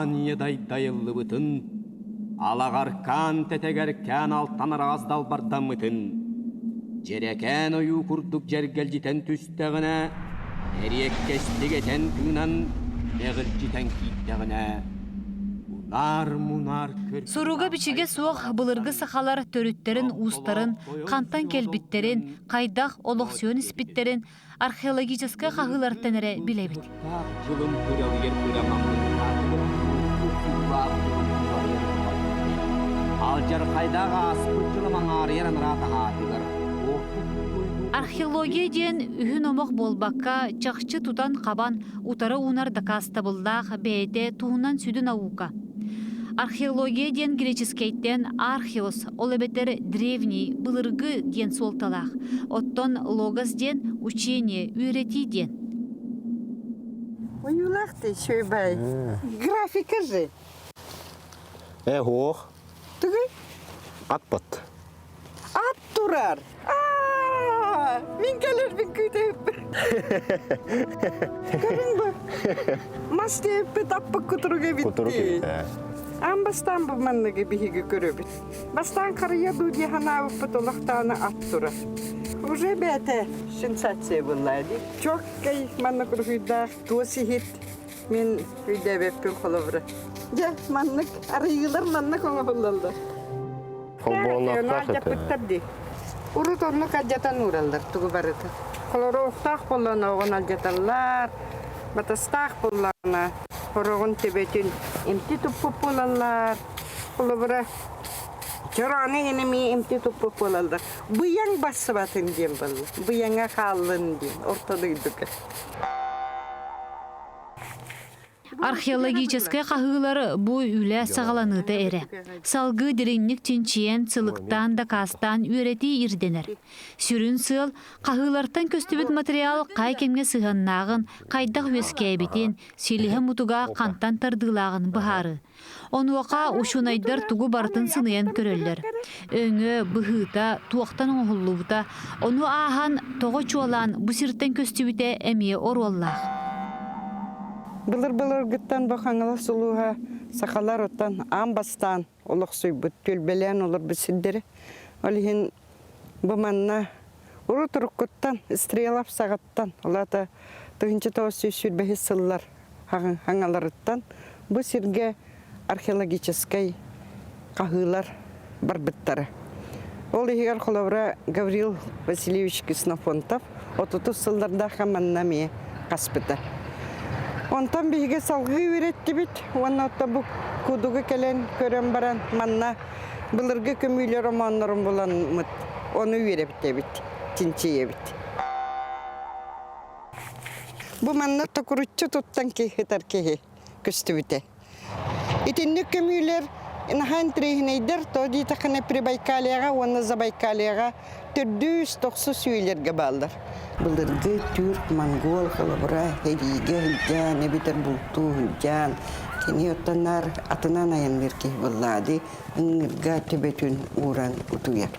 Аан дайдайыллыбытын, алаҕаркаан тэтэгэркээн алтан араҕас далбардаммытын, дьэрэкээн ойуу курдук дьэргэлдьитэн түстэҕинэ, эриэккэстик этэн-тыынан эҕирдьитэн киирдэҕинэ, унаар-мунаар Суруга-бичигэ суох былыргы сахалар төрүттэрин-уустарын, хантан кэлбиттэрин, хайдах олохсуйан испиттэрин археологическай хаһыылартан эрэ билэбит. Алдьархайдаах ааспыт дьылым аҥаарыйар анараа таһаатыгар Археология диэн үһүн омох буолбакка, чахчы тутан-хабан, утары уунар дакаастабыллаах бэйэтэ туһунан сүдү наука. Археология диэн греческэйтэн археос, ол эбэтэр древний, былыргы диэн суолталаах. Оттон логос диэн учение, үөрэтии диэн. Ойуулаах ты үчүгэй. Графика же. Э, ох. Тугуй? Атпат. Ат турар. Аа, мин кэлэрбин күүтэбиппин. Көрүҥ бу. Мас диэппит аппыт кутурук эбит Кутурук дии. эбит ээ. Аан бастаан бу манныгы биһиги көрөбүт. Бастаан харыйа дуу дии санаабыппыт олохтоона ат турар. Уже бэйэтэ сенсация буолла дии. Чоккай маннык уруһуйдаах туос иһит мин өйдөөбөппүн холобура. Дьэ, маннык арыйыылар маннык оҥоһуллаллар. Холбоонноохтоох Алдьаппыттар дии. Урут оннук алдьатан уураллар тугу барыта. Холороохтоох буоллаҕына оҕон алдьаталлар, батастаах буоллаҕына хороҕун төбөтүн эмти туппут буолаллар. Холобура, чороonu эмиэ эмти туппут буолаллар. Быйаҥ бассыбатын диэн буолла. Быйаҥа хааллын диэн орто дойдуга. Археологическай хаһыылар бу үлэ саҕаланыыта эрэ. Салгыы дириҥник чинчийэн, сылыктаан, дакаастаан үөрэтии ирдэнэр. Сүрүн сыал хаһыылартан көстүбүт материал хай кэмҥэ сыһыаннааҕын, хайдах үөскээбитин, силиһэ мутуга хантан тардыылааҕын быһаарыы. Онуоха учуонайдар тугу барытын сыныйан көрөллөр. Өҥө, быһыыта, туохтан оҥоһуллубута, ону ааһан тоҕо чуолаан бу сиртэн көстүбүтэ эмиэ оруоллаах. Былыр-былыргыттан бу Хаҥалас улууһа сахалар оттон аан бастаан олохсуйбут, түөлбэлээн олорбут сирдэрэ. Ол иһин бу манна урут уруккуттан Стрелов саҕаттан, ол аата 1925 сыллар хаҥаларыттан бу сиргэ археологическай хаһыылар барбыттара. Ол иһигэр холобура Гаврил Васильевич Ксенофонтов отутус сыллардаахха манна эмиэ хаспыта. Онтон биһиги салгыы үөрэттибит уонна оттон бу кудугу кэлэн көрөн баран манна былыргы көмүүлэр омооннорун буламмыт ону үөрэптэбит, чинчийэбит. Бу манна токуруччу туттан киһитэр киһи көстүбүтэ. Итинник көмүүлэр наһаа интэриэһинэйдэр, то диэтэххинэ Прибайкальеҕа уонна Забайкальеҕа төрдүс, тохсус үйэлэргэ бааллар. Былыргы түүрк, монгол холобура сэриигэ сылдьан эбэтэр бултуу сылдьан кини оттонноор атынан айанныыр киһи буоллаҕа дии ыҥыырга төбөтүн ууран утуйар.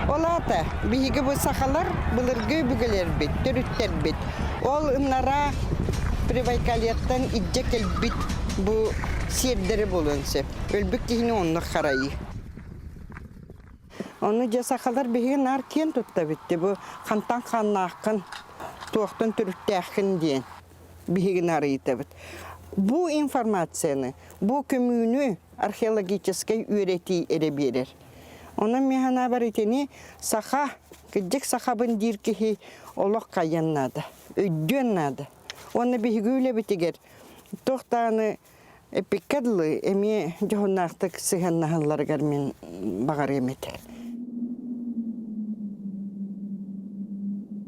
Ол аата биһиги бу сахалар былыргы өбүгэлэрбит, төрүттэрбит ол ыннараа Прибайкальеттан илдьэ кэлбит бу сиэрдэрэ буолуон сөп. Өлбүт киһини оннук харайыы. Ону дьэ сахалар биһиги наар киэн туттабыт бу хантан хааннааххын, туохтан төрүттээххин диэн биһиги нарыйытабыт. Бу информацияны, бу көмүүнү археологическай үөрэтии эрэ биэрэр. Онон мин санаабар итини саха, кырдьык сахабын диир киһи олох хайыан наада, өйдүөн наада. Уонна биһиги үлэбитигэр туох даҕаны эппиккэ дылы эмиэ дьоһуннаахтык сыһыаннаһалларыгар мин баҕарыам этэ.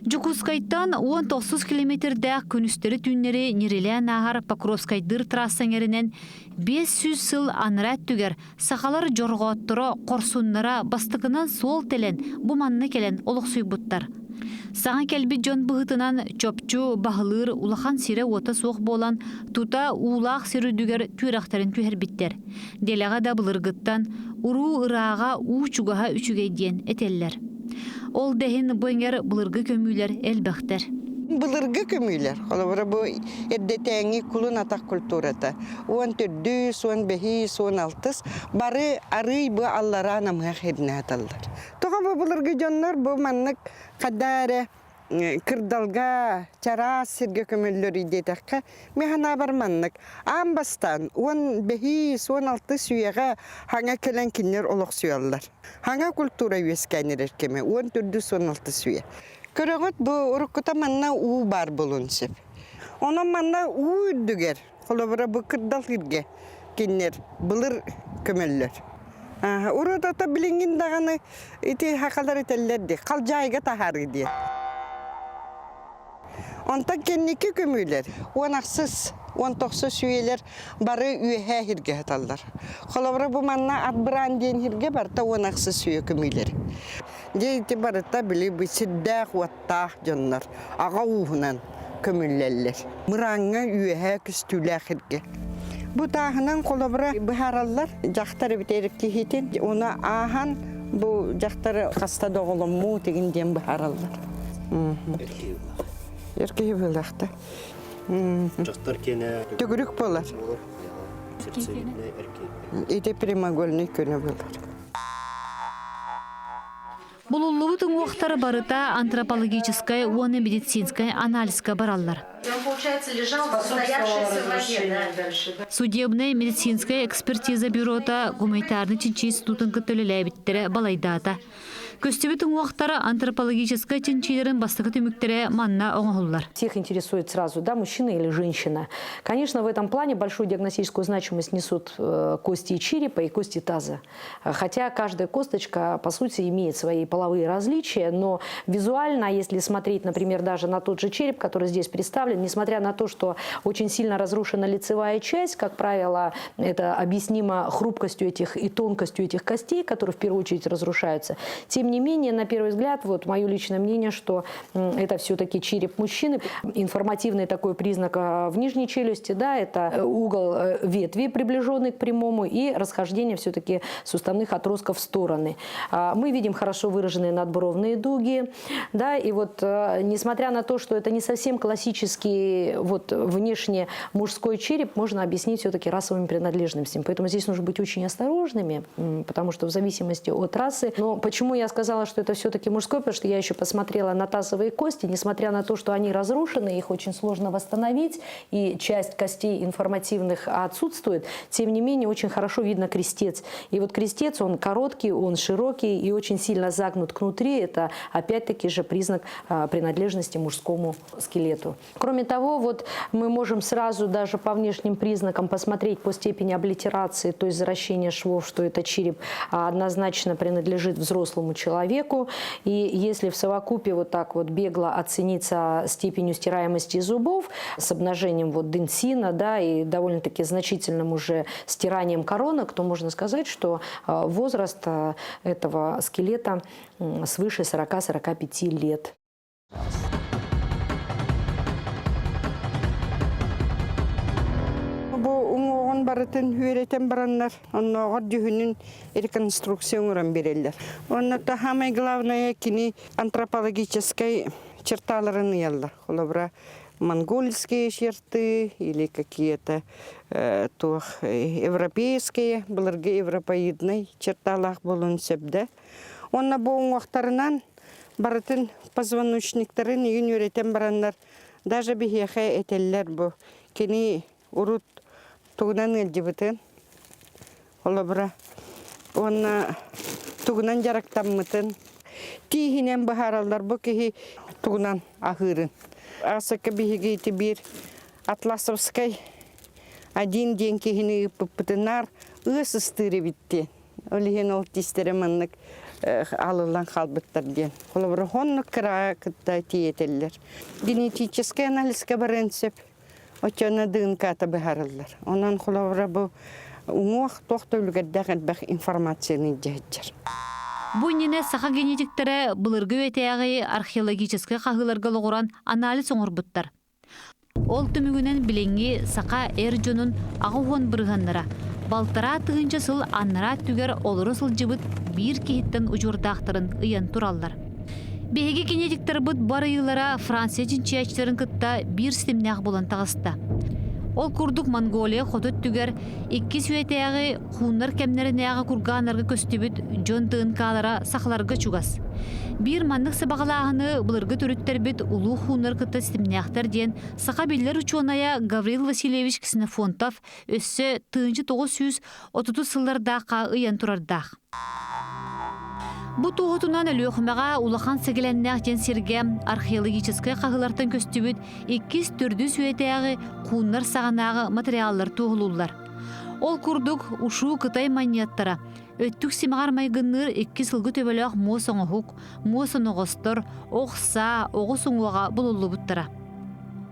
Дьокуускайтан 19 километрдээх күнүстэри-түүннэри ньирилээн ааһар Покровскайдыыр трасса эҥэринэн 500 сыл анараа өттүгэр сахалар дьорҕоотторо, хорсуннара бастакынан суол тэлэн бу манна кэлэн олохсуйбуттар. Саҥа кэлбит дьон быһыытынан чопчу баһылыыр улахан сирэ-уота суох буолан, тута уулаах сир үрдүгэр түөрэхтэрин түһэрбиттэр. Дэлэҕэ да былыргыттан уруу ырааҕа уу чугаһа үчүгэй диэн этэллэр. Ол да иһин бу эҥэр былыргы көмүүлэр элбэхтэр. Былыргы көмүүлэр, холобура бу эрдэтээҥи кулун атах культурата, 14-үс, 15-ис, 16-ыс бары арыый бу аллараа намыһах ирнэ аталлар. Тоҕо бу былыргы дьоннор бу маннык хадаа эрэ кырдалга чараас сиргэ көмөллөр диэтэххэ, мин санаабар маннык аан бастаан 15-ис, 16-ыс үйэҕэ хаҥа кэлэн кинилэр олохсуйаллар. Хаҥа культура үөскээн эрэр кэмэ 14-үс, 16-ыс үйэ. Көрөҕүт, бу уруккута манна уу баар буолуон сөп. Онон манна уу үрдүгэр, холобура бу кырдал сиргэ кинилэр былыр көмөллөр. Урут ото билиҥҥин даҕаны ити хахалар этэллэр дии, халдьаайыга таһаарыы диэн. Онтон кэнники көмүүлэр 18, 19 үйэлэр бары үөһээ сиргэ сыталлар. Холобура бу манна ат быраан диэн сиргэ барыта 18 үйэ көмүүлэр. Дьэ ити барыта били бу сирдээх-уоттаах дьоннор аҕа ууһунан көмүллэллэр. Мырааҥҥа үөһээ көстүүлээх сиргэ. Бу тааһынан холобура быһаараллар дьахтар эбитэр киһитин уну ааһан бу дьахтар хаста да оҕоломмуу тигин диэн быһаараллар. Эр киһи быһыылаахта. Дьахтар киэнэ Төгүрүк буолар. Ити прямоугольный көнө буолар. Булуллубут уҥуохтар барыта антропологическай уонна медицинскай анализка бараллар. Он, получается, лежал в устоявшейся воде, да? Судебнай медицинская экспертиза бюрота гуманитарный чинчи институтун кытта үлэлээбиттэрэ балайдаата. Көстүбүт уҥуохтара антропологическай чинчиилэрин бастакы түмүктэрэ манна оҥоһуллар. Всех интересует сразу, да, мужчина или женщина. Конечно, в этом плане большую диагностическую значимость несут кости черепа и кости таза. Хотя каждая косточка, по сути, имеет свои половые различия, но визуально, если смотреть, например, даже на тот же череп, который здесь представлен, несмотря на то, что очень сильно разрушена лицевая часть, как правило, это объяснимо хрупкостью этих и тонкостью этих костей, которые в первую очередь разрушаются. Тем не менее, на первый взгляд, вот мое личное мнение, что это все-таки череп мужчины. Информативный такой признак в нижней челюсти, да, это угол ветви, приближенный к прямому, и расхождение все-таки суставных отростков в стороны. Мы видим хорошо выраженные надбровные дуги, да, и вот несмотря на то, что это не совсем классический вот внешне мужской череп, можно объяснить все-таки расовыми принадлежностями. Поэтому здесь нужно быть очень осторожными, потому что в зависимости от расы. Но почему я сказала, что это все-таки мужской, потому что я еще посмотрела на тазовые кости, несмотря на то, что они разрушены, их очень сложно восстановить, и часть костей информативных отсутствует, тем не менее очень хорошо видно крестец. И вот крестец, он короткий, он широкий и очень сильно загнут кнутри. Это опять-таки же признак принадлежности мужскому скелету. Кроме того, вот мы можем сразу даже по внешним признакам посмотреть по степени облитерации, то есть заращения швов, что это череп однозначно принадлежит взрослому человеку. И если в совокупе вот так вот бегло оцениться степенью стираемости зубов с обнажением вот дентина, да, и довольно-таки значительным уже стиранием коронок, то можно сказать, что возраст этого скелета свыше 40-45 лет. Бу уҥуоҕун барытын үөрэтэн бараннар, оннооҕор дьүһүнүн реконструкция оҥорон биэрэллэр. Уонна самое главное кини антропологическай черталарын ыйаллар. Холобура, монгольские черты или какие-то туох европейские, былыргы европоидный черталаах буолуон сөп да. Уонна бу уҥуохтарынан барытын позвоночниктарын игин үөрэтэн бараннар даже биһиэхэ этэллэр бу кини урут тугунан ыалдьыбытын холобура уонна тугунан дьарыктаммытын тииһинэн быһаараллар бу киһи тугунан аһыырын Асака биһиги ити биир Атласовскай один диэн киһини ыыппыппытынаар ыас ыстыыр эбит диэн Ол иһин ол тиистэрэ маннык алыллан хаалбыттар диэн. Холобура, оннук кыраҕа кытта тиийэтэллэр. Генетическэй анализка барыан сөп. Оччоно ДНК-та быһаарыллар. Онон холобура бу уҥуох туох да үлүгэрдээх элбэх информацияны илдьэ сылдьар. Бу иннинэ саха генетиктэрэ былыргы үйэтээҕи археологическай хаһыыларга олоҕуран анализ оҥорбуттар. Ол түмүгүнэн билиҥҥи саха эр дьонун 80 бырыһыаннара балтараа тыһыынча сыл анараа өттүгэр олоро сылдьыбыт биир киһиттэн удьуордаахтарын ыйан тураллар. Биһиги генетиктарбыт бу арыйыылара Франция чинчийээччилэрин кытта биир ситимнээх буолан таҕыста. Ол курдук Монголия хоту өттүгэр иккис үйэтээҕи хууннар кэмнэринээҕи кургааннарга көстүбүт дьон ДНК-лара сахаларга чугас. Биир маннык сабаҕалааһыны былыргы төрүттэрбит улуу хууннар кытта ситимнээхтэр диэн саха биллэр учуонайа Гаврил Васильевич Ксенофонтов өссө 1930 сыллардаахха ыйан турардаах. Бу туоһутунан Өлүөхүмэҕэ улахан сэгэлэннээх диэн сиргэ археологическай хаһыылартан көстүбүт иккис төрдүс үйэтээҕи хууннар саҕанааҕы материаллар туоһулууллар. Ол курдук, ушуу Кытай манньыаттара өттүк симэҕэр майгынныыр икки сылгы төбөлөөх муос оҥоһук, муос оноҕостор, ох саа, оҕус уҥуоҕа булуллубуттара.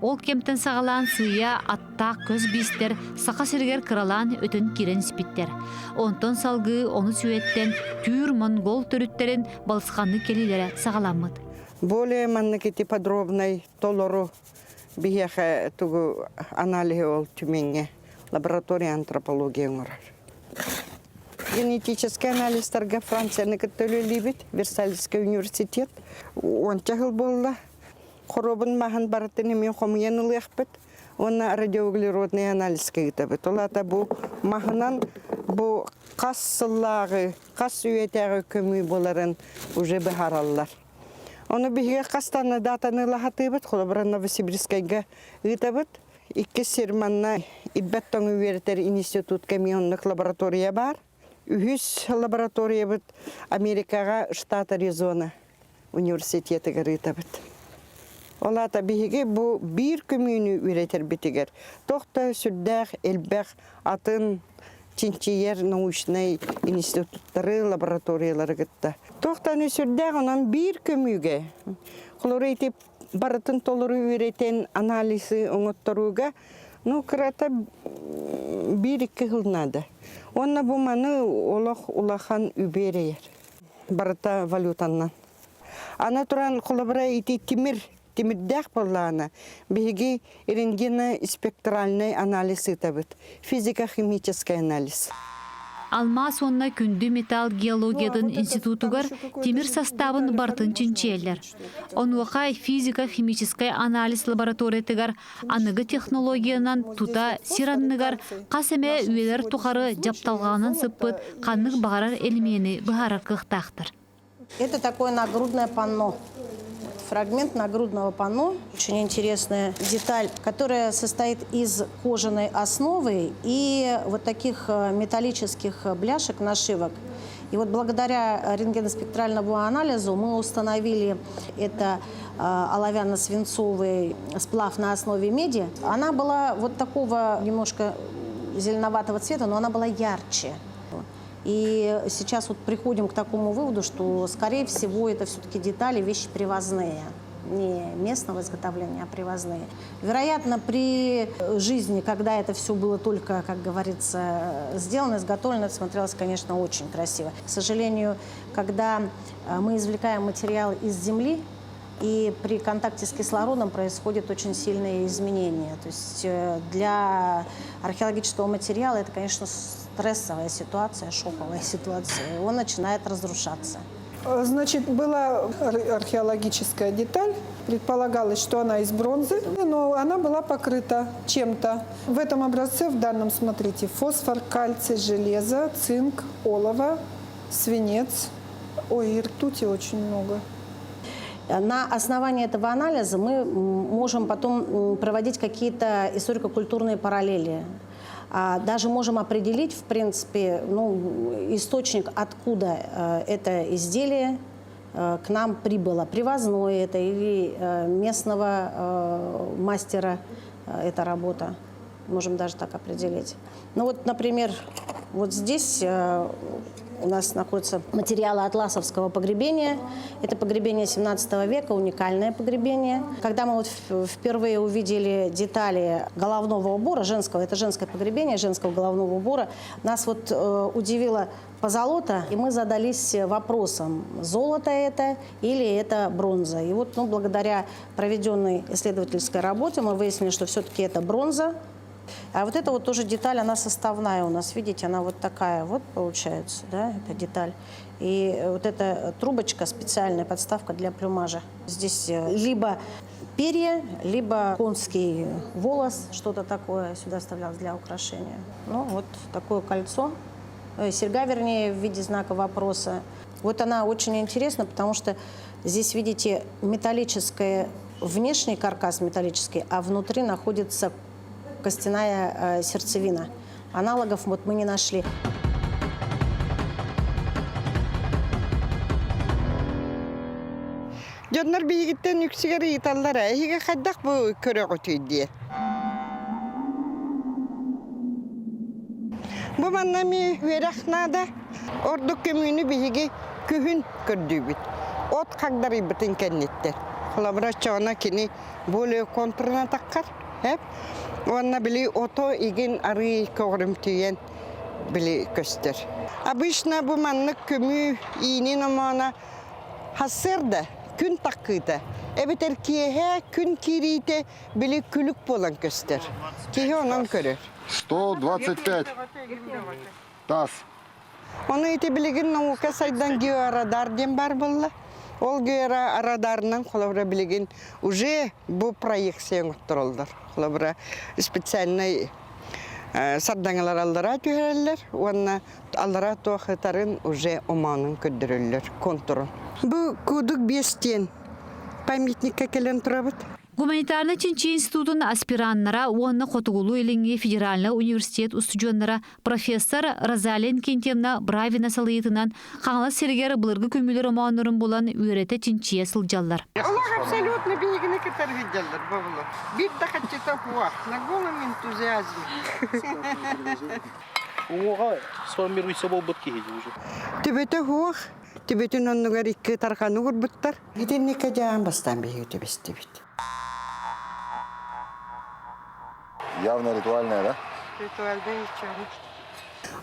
Ол кэмтэн саҕалаан сыыйа аттаах көс биистэр Саха сиригэр кыралаан өтөн киирэн испиттэр. Онтон салгыы ону сүөттэн түүр-монгол төрүттэрин балысханнык кэлиилэрэ саҕаламмыт. Более маннык ити подробнай толору биһиэхэ тугу аналиһы ол Тюмеҥҥэ лаборатория антропология оҥорор. Генетическэй анализтарга Францияны кытта үлэлиибит, Версальский университет. Уонча сыл буолла. Хоруобун маһын барытын эмиэ хомуйан ылыахпыт уонна радиоуглеродный анализка ыытабыт. Ол аата бу маһынан бу хас сыллааҕы, хас үйэтээҕи көмүү буоларын уже быһаараллар. Ону биһиги хастан датаны ылаһатыыбыт, холобура Новосибирскайга ыытабыт. Иккис сир манна ирбэт тоҥу үөрэтэр институтка эмиэ оннук лаборатория баар. Үһүс лабораториябыт Америкаҕа штат Аризона университетыгар ыытабыт. Ол аата биһиги бу биир көмүүнү үөрэтэрбитигэр туох да сүрдээх элбэх атын чинчийэр научнай институттары, лабораториялары кытта. Туох даҕаны сүрдээх онон биир көмүүгэ холобура ити барытын толору үөрэтэн анализы оҥотторууга ну кырата биир-икки сыл наада. Уонна бу маны олох улахан үбү эрэйэр. Барыта валютаннан. Аны туран холобура ити тимир тимирдээх буоллаҕына биһиги рентгено-спектральный анализ ыытабыт, физико-химический анализ. Алмаас уонна күндү металл геологиятын институтугар тимир састаабын барытын чинчийэллэр. Онуоха физико-химическай анализ лабораториятыгар аныгы технологиянан тута сир анныгар хас эмэ үйэлэр тухары дьапталҕанан сыппыт ханнык баҕарар элимиэни быһаарар кыахтаахтар. Это такое нагрудное панно. Фрагмент нагрудного панно. Очень интересная деталь, которая состоит из кожаной основы и вот таких металлических бляшек, нашивок. И вот благодаря рентгеноспектральному анализу мы установили это оловянно-свинцовый сплав на основе меди. Она была вот такого немножко зеленоватого цвета, но она была ярче. И сейчас вот приходим к такому выводу, что, скорее всего, это все-таки детали, вещи привозные. Не местного изготовления, а привозные. Вероятно, при жизни, когда это все было только, как говорится, сделано, изготовлено, это смотрелось, конечно, очень красиво. К сожалению, когда мы извлекаем материал из земли, и при контакте с кислородом происходят очень сильные изменения. То есть для археологического материала это, конечно, стрессовая ситуация, шоковая ситуация. Он начинает разрушаться. Значит, была археологическая деталь. Предполагалось, что она из бронзы, но она была покрыта чем-то. В этом образце, в данном, смотрите, фосфор, кальций, железо, цинк, олово, свинец. Ой, и ртути очень много. На основании этого анализа мы можем потом проводить какие-то историко-культурные параллели. Даже можем определить, в принципе, ну, источник, откуда это изделие к нам прибыло. Привозное это или местного мастера эта работа. Можем даже так определить. Ну вот, например, вот здесь у нас находятся материалы атласовского погребения. Это погребение 17 века, уникальное погребение. Когда мы вот впервые увидели детали головного убора женского, это женское погребение женского головного убора, нас вот удивило позолота, и мы задались вопросом, золото это или это бронза. И вот, ну, благодаря проведенной исследовательской работе мы выяснили, что все-таки это бронза. А вот эта вот тоже деталь, она составная у нас, видите, она вот такая вот получается, да, эта деталь. И вот эта трубочка, специальная подставка для плюмажа. Здесь либо перья, либо конский волос, что-то такое сюда вставлялось для украшения. Ну, вот такое кольцо, серьга, вернее, в виде знака вопроса. Вот она очень интересна, потому что здесь, видите, металлическая, внешний каркас металлический, а внутри находится костяная сердцевина. Аналогов вот мы не нашли. Дьоннор биһигиттэн үксүгэр ыйыталлара, эһиги хайдах бу көрөҕүтүй диye. Бу манна ми үөрэх наада. Ордук көмүүнү биһиги күһүн көрдүүбүт. От хагдарыйбытын кэнниттэр. Холобура чоҕуна кини более контурuna таххар. Эп. Уонна били ото игин арыы көҕүрүмтүйэн били көстөр. Обычно бу маннык көмүү иинин омооно Сарсыарда күн таххыыта, эбэтэр киэһэ күн киириитэ били күлүк буолан көстөр. Киһи онон көрөр. 125. Таз. Ону ити билигин наука сайдан георадар диэн баар буолла. Ол георадарынан холобура билигин уже бу проекция оҥоттороллор. Холобура специальный сардаҥалар аллараа түһэрэллэр уонна аллараа туох ытарын уже омоонун көрдөрөллөр контурун. Бу кудук биэс диэн памятникка кэлэн турабыт. Гуманитарнай чинчийии институтун аспираннара уонна Хотугулуу-Илиҥҥи федеральнай университет устудьуоннара профессор Розалия Инкентьевна Бравина салайыытынан Хаҥалас сиригэр былыргы көмүлэр омооннорун булан үөрэтэ-чинчийэ сылдьаллар. Олох абсолютно биһигини кытары сылдьаллар бобулар. Биир да хаччыта суох, на голом энтузиазме. Уҥуоҕа сформируйса буолбут киһи уже. Төбөтө суох, төбөтүн оннугар икки тарханы уурбуттар. Итинникке дьаан бастаан биһиги түбэстибит. Явно ритуальная, да? Ритуальная ничего.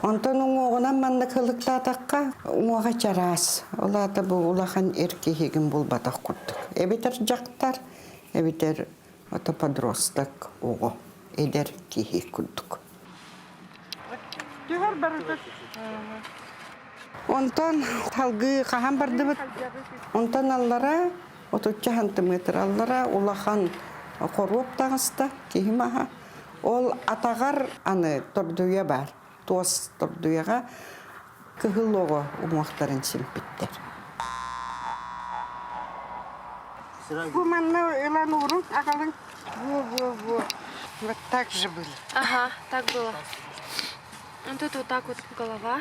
Онтон уҥуоҕунан маннык ылыктаатахха, уҥуоҕа чараас. Ол аата бу улахан эр киһигин булбатах курдук. Эбэтэр дьахтар, эбэтэр ото подросток оҕо, эдэр киһи курдук. Түһэр барыта. Онтон салгыы хаһан бардыбыт? Онтон аллара отучча сантиметр аллара улахан хоруоп таҕыста киһи маһа. Ол атаҕар аны тордуйа баар. Туос тордуйаҕа кыһыл оҕо уҥуохтарын симпиттэр. Бу манна ылан уурун аҕалыҥ. Во-во-во. Вот так же было. Ага, так было. Вот тут вот так вот голова.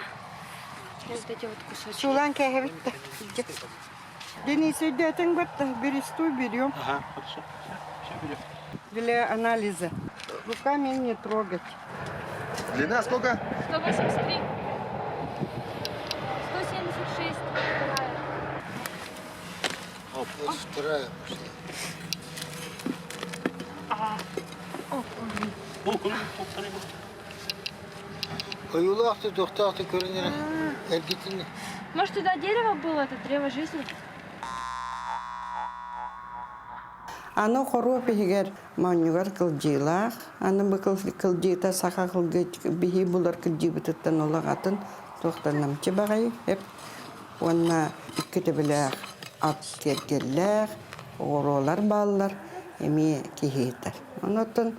Вот эти вот кусочки. Суулаан кээһэбит да. Денис өйдөөтүҥ бытта, бересту берем. Ага, хорошо. Все, берем. Для анализа. Руками не трогать. Длина сколько? 183. 176. Вторая. Вот вторая пошла. Ойуулаах туохтаах көрүнэр эргитин Может, туда дерево было, это древо жизни? Аны хоруоп иһигэр моонньугар кылдьыылаах, аны бу кылдьыыта саха биһи булар кылдьыыбытыттан олох атын туохтан намчы баҕайы эп уонна икки төбөлөөх ат киэргэллээх оҕуруолар бааллар эмиэ киһи ыытар. Онон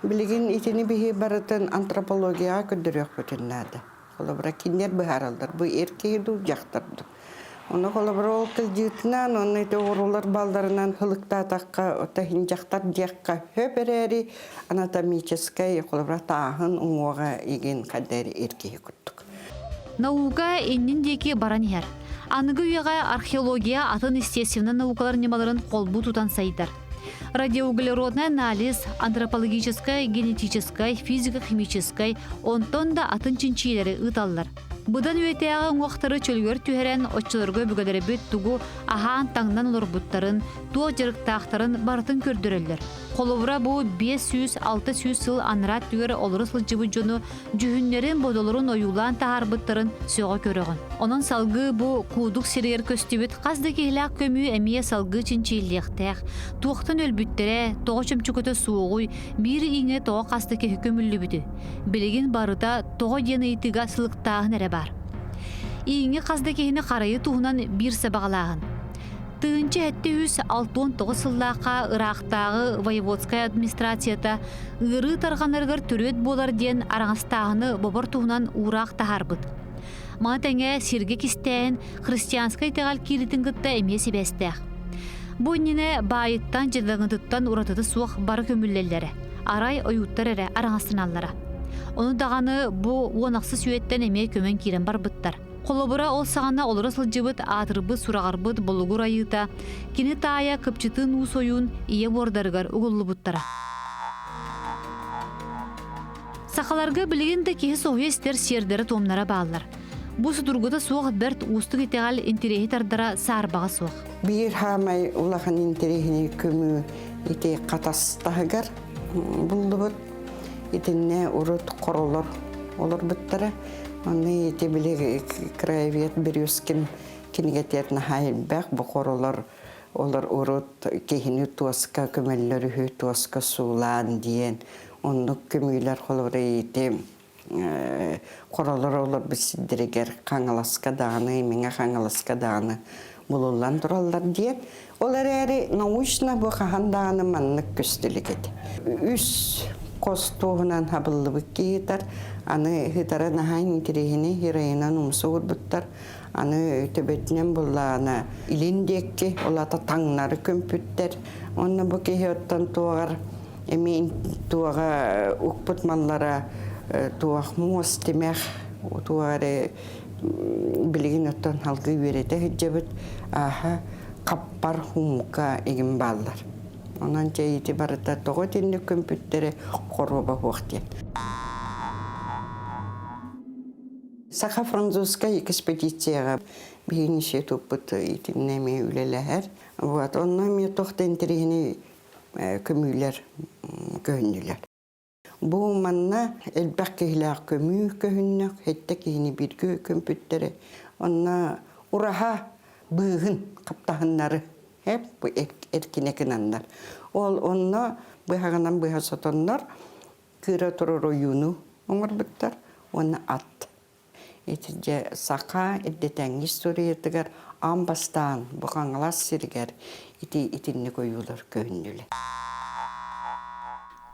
билигин итини биһи барытын антропологияҕа көрдөрүөхпүтүн наада. Холобура, кинилэр быһаараллар, бу эр киһи дуу, дьахтар дуу. Ону холобура ол кылдьыытынан, уонна ити оҕуруулар балларынан ылыктаатахха, ото иһин дьахтар диэххэ сөп эрээри, анатомическай, холобура, тааһын уҥуоҕа игин хайда эр киһи курдук. Наука иннин диэки баран иһэр. Аныгы үйэҕэ археология атын естественнай наукалар ньымаларын холбуу тутан сайдар. Радиоуглеродный анализ, антропологическай, генетическай, физико-химическай, онтон да атын чинчиилэри ыыталлар. Быдан үйэтээҕи уҥуохтары чөлүгэр түһэрэн, оччолорго өбүгэлэрбит тугу аһаан-таҥнан олорбуттарын, туох дьарыктаахтарын барытын көрдөрөллөр. Холобура, бу 500-600 сыл анараа өттүгэр олоро сылдьыбыт дьону дьүһүннэрин-бодолорун ойуулаан таһаарбыттарын сөҕө көрөҕүн. Онон салгыы бу куудук сиригэр көстүбүт хас да киһилээх көмүү эмиэ салгыы чинчийиллиэхтээх. Туохтан өлбүттэрэ, тоҕо чөмчөкөтө суоҕуй, биир иҥэ тоҕо хас да киһи көмүллүбүтүй? Билигин барыта тоҕо диэн ыйытыыга сылыктааһын эрэ баар. Ииҥҥэ хас да киһини харайыы туһунан биир сабаҕалааһын. 1769 сыллаахха ыраахтааҕы воеводскай администрацията ыарыы тарҕанарыгар төрүөт буолар диэн араҥастааһыны бобор туһунан уураах таһаарбыт. Маны тэҥэ сиргэ кистээһин христианскай итэҕэл кииритин кытта эмиэ сибээстээх. Бу иннинэ баайыттан, дьадаҥытыттан уратыта суох бары көмүллэллэрэ. Арай ойууттар эрэ араҥастаналлара. Ону даҕаны бу уон ахсыс үйэттэн эмиэ көмөн киирэн барбыттар. Холобура, ол саҕана олоро сылдьыбыт аатырбыт сураҕарбыт Болугур айыыта кини таайа Кыпчытыын уус ойуун ийэ буордарыгар угуллубуттара. Сахаларга билигин да киһи соһуйа истэр сиэрдэрэ-туомнара бааллар. Бу судургута суох бэрт уустук итэҕэл интэриэһи тардара саарбаҕа суох. Биир хаамай улахан интэриэһинэй көмүү ити хатастаһыгар буллубут. Итиннэ урут хоролор олорбуттара. Онно ити били краевед Березкин кинигэтигэр наһаа элбэх бу хоролор олор урут киһини туоска көмөллөр үһү, туоска суулаан диэн оннук көмүүлэр холобура ити хоролор олорбут сирдэригэр Хаҥаласка даҕаны, Мэҥэ Хаҥаласка даҕаны булуллан тураллар диэн. Ол эрээри научно бу хаһан даҕаны маннык көстө илик этэ. Үс хос туоһунан хабыллыбыт киһи ыытар, аны ыытара наһаа интэриэһинэй геройунан умса уурбуттар. Аны төбөтүнэн буллаҕына илин диэки, ол аата таҥнары көмпүттэр. Онно бу киһи оттон туоҕар эмиэ туоҕа укпут маллара туох муос тимэх туох эрэ билигин оттон салгыы үөрэтэ сылдьабыт ааһа хаппар хумка игин бааллар. Онон чэ ити барыта тоҕо итинник көмпүттэрэ хоруоба суох диэн. Саха-французскай экспедицияҕа биһиги институппут итиннэ эмиэ үлэлэһэр. Вот, онно эмиэ туох да интэриэһинэй көмүүлэр көһүннүлэр. Бу манна элбэх киһилээх көмүү көһүннэ, сэттэ киһини бииргэ көмпүттэрэ. Онно ураһа быыһын хаптаһыннары бу эркинэ гынаннар. Ол онно быһаҕынан быһа сотоннор кыыра турар ойууну оҥорбуттар уонна ат. Ити дьэ саха эрдэтээҥҥи историятыгар аан бастаан бу Хаҥалас сиригэр ити итинник ойуулар көһүннүлэр.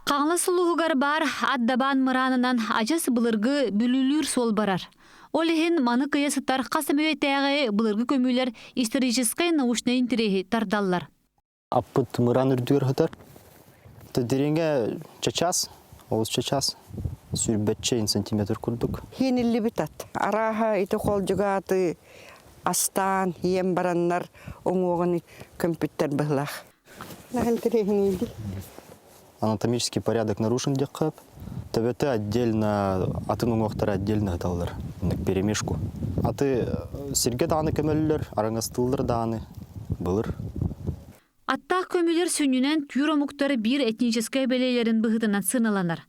Хаҥалас улууһугар баар ат дабаан мыраанынан адьас былыргы Бүлүүлүүр суол барар. Ол иһин маны кыйа сытар хас эмэ үйэтээҕи былыргы көмүүлэр историческай научнай интэриэһи тардаллар. Аппыт мыраан үрдүгэр сытар. Дириҥэ чачас, олус чачас, сүүрбэччэ сантиметр курдук. Хиэниллибит ат. Арааһа ити холдьуга аты астаан, иэн бараннар уҥуоҕун көмпүттэр быһылаах. Анатомический порядок нарушен диэххэ Төбөтө отдельно, атын уҥуохтара отдельно ыталлар, перемешку. Аты сиргэ даҕаны көмөллөр, араҥастыыллар даҕаны былыр. Аттаах көмүлэр сүнньүнэн түүр омуктар биир этническэй бэлиэлэрин быһыытынан сыаналанар.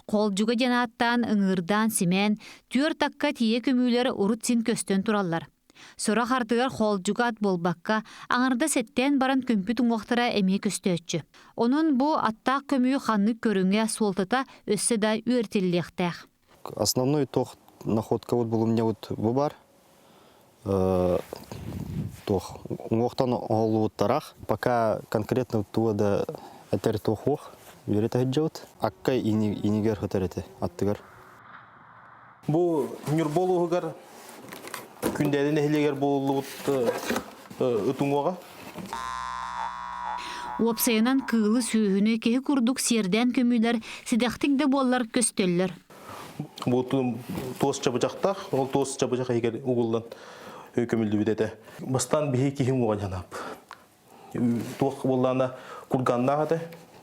Холдьуга диэн ааттаан ыҥыырдаан симээн, түөрт акка тиийэ көмүүлэр урут син көстөн тураллар. Сорох ардыгар хоолдьуга ат буолбакка, аҥардас эттээн баран көмпүт уҥуохтара эмиэ көстөөччү. Онон бу аттаах көмүү ханнык көрүҥэ, суолтата өссө да үөрэтиллиэхтээх. Основной туох находкабыт булумньабыт бу бар. Туох уҥуохтан оһоллубуттарах. Пока конкретно туга да этэр туох уох үөрэтэ сылдьабыт. Акка инигэр сытар этэ аттыгар. Бу Ньурба улууһугар Күндээдэ нэһилиэгэр буолуллубут ыт уҥуоҕа. Уопсайынан кыылы сүөһүнү киһи курдук сиэрдээн көмүүлэр сидэхтик да буоллар көстөллөр. Бу туос чабычахтаах, ол туос чабычах иһигэр угуллан көмүллүбүт этэ. Бастаан биһи киһи уҥуоҕа дьанаап. Туох буоллаана курганнаах этэ.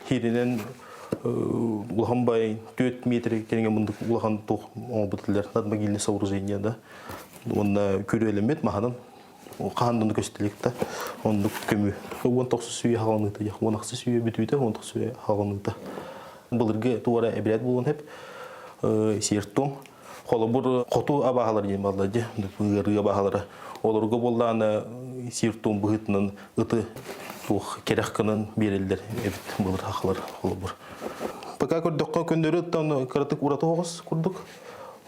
Хииринэн Улахан бай 4 метр кэриҥэ мындык улахан туох оҥорбут надмогильное сооружение да. Уонна күрүөлэммит маһынан хаһан да көстүлүк да оннук көмүү. 19 сүүе хаҕаныыта, 16 сүүе бүтүүтэ, 19 сүүе хаҕаныыта. Былыргы туора эбирээт буолуон хеп сиэр-туом. Холобур, хоту абааһылар диэн балла дьэ, ыарыы абааһылара. Олорго буоллаана сиэр-туом быһыытынан ыты туох кэрэх гынан биэрэллэр эбит былыр хахалар холобур. Пока көрдөххө көннөрү ыттан кыратык ураты оҕус курдук.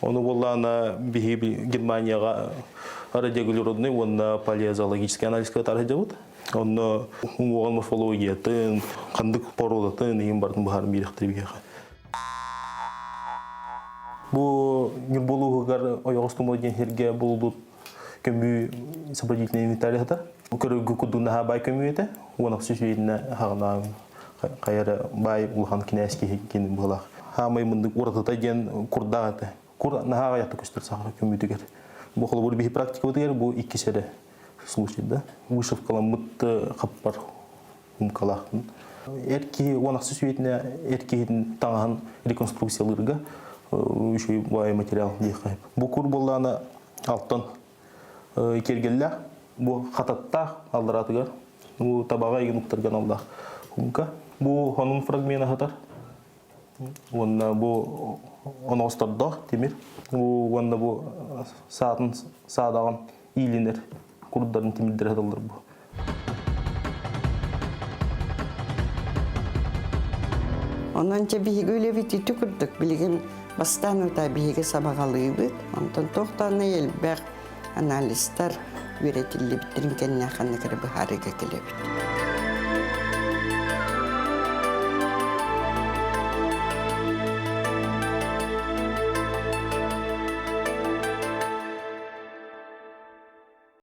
Ону буоллаана биһи Германияҕа радиоуглеродный уонна палеозоологический анализка тарыһдьабыт. Онно уҥуоҕун морфологиятын, ханнык породатын иһин барын быһааран биэрэхтэр биһиэхэ. Бу Ньурба улууһугар ойоҕос тумул диэн сиргэ булбут көмүү сообразительный инвентарь сытар. Көрөргө курдук наһаа баай көмүү этэ. Уон ахсыс үйэтинэ хаҕына хайа баай улахан кинээс киһи кини быһылаах. Хаамай мындык уратыта диэн курдаах этэ. Кур наһаа аҕыйахта көстөр саха көмүүтүгэр. Бу холобур биһи практикабытыгар бу иккис эрэ случай да. Вышивкаламмыт хаппар умкалаахтын. Эр киһи уон ахсыс үйэтинэ эр киһитин таҥаһын реконструкциялыырга үчүгэй баай материал диэххэ. Бу кур буоллаана алтан киэргэллээх, бу хататтаах аллараатыгар, бу табаҕа игин уктарга аналлаах умка. Бу хонун фрагмена сытар. Уонна бу оноостордоох тимир. Бу уонна бу саатын саадаҕын иилинэр курдарын тимирдэрэ сыталлар бу. Онон дьэ биһиги үлэбит ити курдук билигин бастаан утаа биһиги сабаҕалыыбыт, онтон туох даҕаны элбэх анализтар үөрэтиллибиттэрин кэннэ ханнык эрэ быһаарыыга кэлэбит.